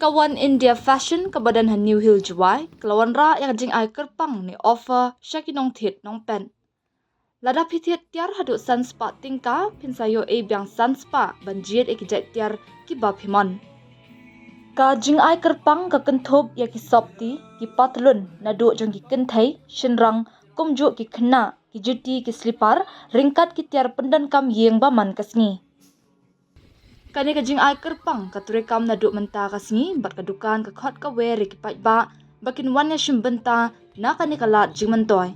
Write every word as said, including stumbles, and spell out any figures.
Ka One India Fashion kaba don ha New Hill Jowai ka la wanrah ïa ka jingai kyrpang ne offer sha ki nongthied nongpet. Lada phi thied tiar haduh san spah tyngka phin sa ïoh ei biang san spah ban jied ïa ki jait tiar kiba phi mon. Ka jingai kyrpang ka kynthup ïa ki sopti, ki patlun naduh jong ki kynthei, shynrang, kumjuh ki khynnah, ki juti, ki slipar, ryngkat ki tiar pyndonkam ïing ba man ka sngi. Kane ka jingai kyrpang ka treikam naduh mynta ka sngi bad ka dukan ka khot kawei ïa ki paidbah ba kin wan ïashim bynta na kane ka lad jingmyntoi.